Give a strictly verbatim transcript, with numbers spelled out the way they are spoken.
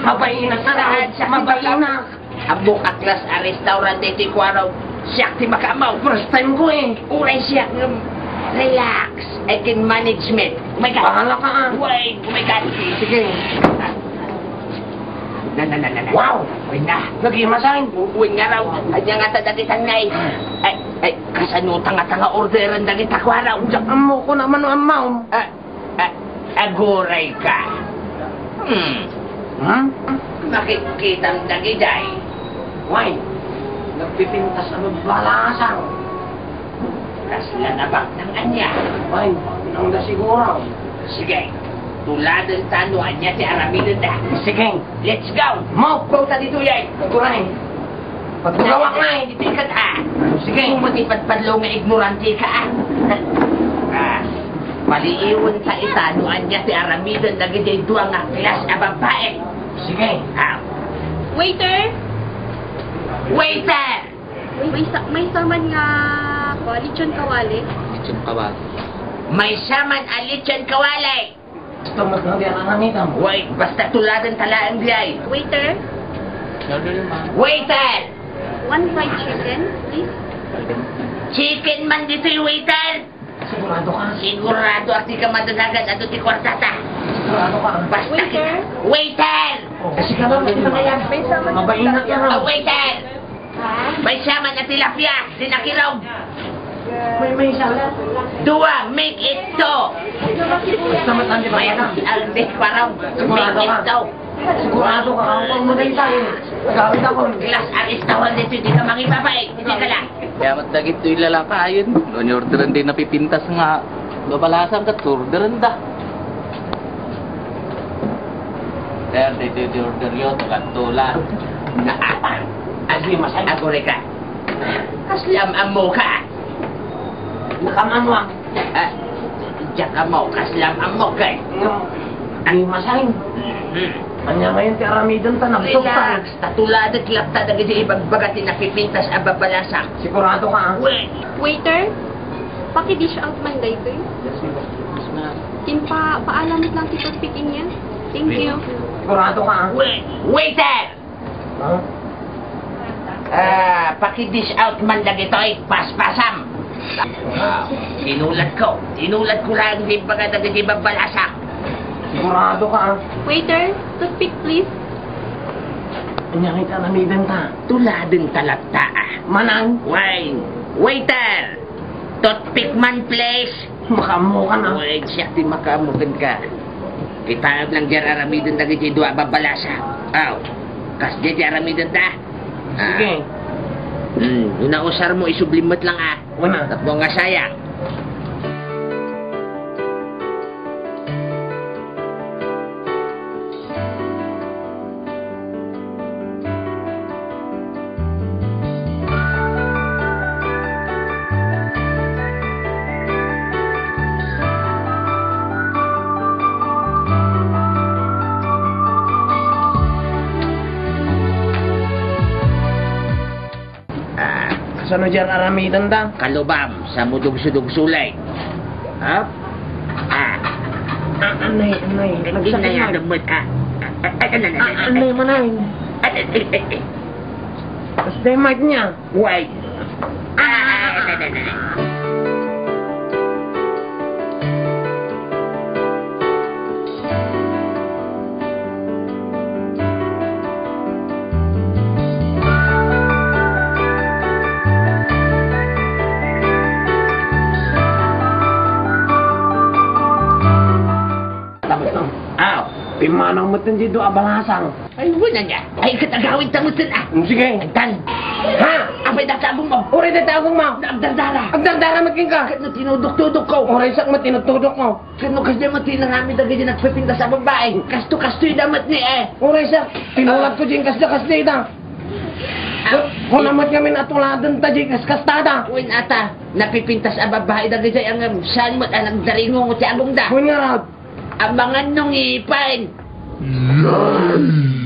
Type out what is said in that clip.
Mabainak ka raw. Mabainak. Ammok a class a restaurant daytoy, kuarog. Siak ti makaammo. First time ko eh. Uray siak ngem relax. I can management. Oh my God. Bahala ka, ah. Wait, oh my God. Sige. Na, na, na, na, na. Wow! Uy na. Nagimasan. U-, uy nga raw. Anya nga ta dagiti sangay. Ay, ay, kasano ta nga, ta nga orderen dagita, kuarog? Diak ammok no mano ammo. Ah, Ah, aguray ka. Hmm. Hmm? Makitkitam dagidiay. Way, nagpipintas a babbalasang. Kasla nabaknang ania? Way, nang da siguro. Sige, tuladen ta no ania ti aramidenda. Sige. Let's go! Mo! Go ta ditoy ay! Aguray! Pagtugawak na eh! Ditoy ka, ah! Sige! Mo ti padpadlo nga ignorante ka, ah! Ah, paliiwen ta ita no ania ti aramiden dagiti dua nga class a babbai. Sige! Ah. Waiter! Waiter! Maysa-, maysa man nga, kua, lechon kawali? Lechon kawali. Maysa man a lechon kawali! Basta mas nga di anak namin, tama. Wait, basta tuladen ta laeng diay. Waiter? Waiter! One fried chicken, please. Chicken man ditoy, waiter! Sigurado ka? Sigurado, a, di ka madanagan, adu ti kuartata. Sigurado ka? Basta waiter! Waiter! Oh, kasi ka ba, makita ka yan? Mabainak ka, ha? Ah, waiter! Maysa man a tilapia, dinakirog. May, maysa lang. Dua, make it two. Maysa man a tilapia. Maysa, ah, di, parang make it two. Sigurado ka, ang pangmatay tayo. Gamit ako. Class a restaurant dito, di ka mangibabay. Hindi ka lang. Kaya mat dagitoy lalakayen. No, ni orderan din napipintas nga babalasang kat orderan da. Sir, dito di order yo, tulat-tulat. Naapang. Agi masay. Ako rin ka. Kasla am-ammo ka. Nakam-ammo ang. Ah, diak ammo, kasla am-ammo ka. Agi masay. Mhm. Anya ngayon ti aramiden ta, nabsok ta. Relax. Tatuladet latta dagiti ibagbaga ti napipintas a babalasak. Sigurado ka, ah? Wait. Waiter, paki-dish out man daytoy. Yes, ma'am. Yes, ma'am. Impa-, paalamit lang ti toothpick inya. Thank you. Sigurado ka, ah? Wait, waiter! Huh? Ah, paki-dish out man dagitoy, paspasam. Ah, tinulat ko. Tinulat ko lang di baga dagiti babalasak. Sigurado ka, ah? Waiter, toothpick, please. Anya nga ita namiden ta? Tuladen ta latta, ah. Manang? Wine. Waiter! Toothpick man, please. Makaammo ka na. Uy, siak ti makaammo kenka. Kitaem lang diay aramiden dagiti dua a babalasak. Aw, kasdiay ti aramidenda. Ah. Sige. Hmm, no nausarmo, isublim met lang, ah. Una. Tapno nga sayang. Ah, kasano diay aramiden da? Kalubam, sa mudugso-dugsolay. Ha? Ah. Ah, anay, anay. Nagsakit na. Inay, ano mo, ah? Ah, ah, ah, ah, ah, ah, anay, manay. Ah, ah, ah, ah, ah. Tapos dahil mic niya. Why? Ah, ah, ah, ah, ah, ah. Tapos na. Aw. Pimmanaw met ti dua a balasang. Ay, wala niya. Ay, ket agawid ta met, ah. Mm, sige. Agtan. Ha? Apay dagiti agongmo? Uray dagiti agongmo. Agdardara. Agdardara met kenka. Ket no tinudok-tudok ko. Uray siak met tinudok mo. Ket no kasdiay met ti inaramid dagiti nagpipintas a babbai. Kasto-kastoy da met ni, eh. Uray siak. Tinulat ko diay kasdiay-kasdiay da. Ah. Kuna met ngamin a tuladen ta diay kaskastada. Wen ata, napipintas a babbai dagiti angem. Saan met a nagdaringungo ti agongda? Wen ngarud. Amangan no ngipen. Yay!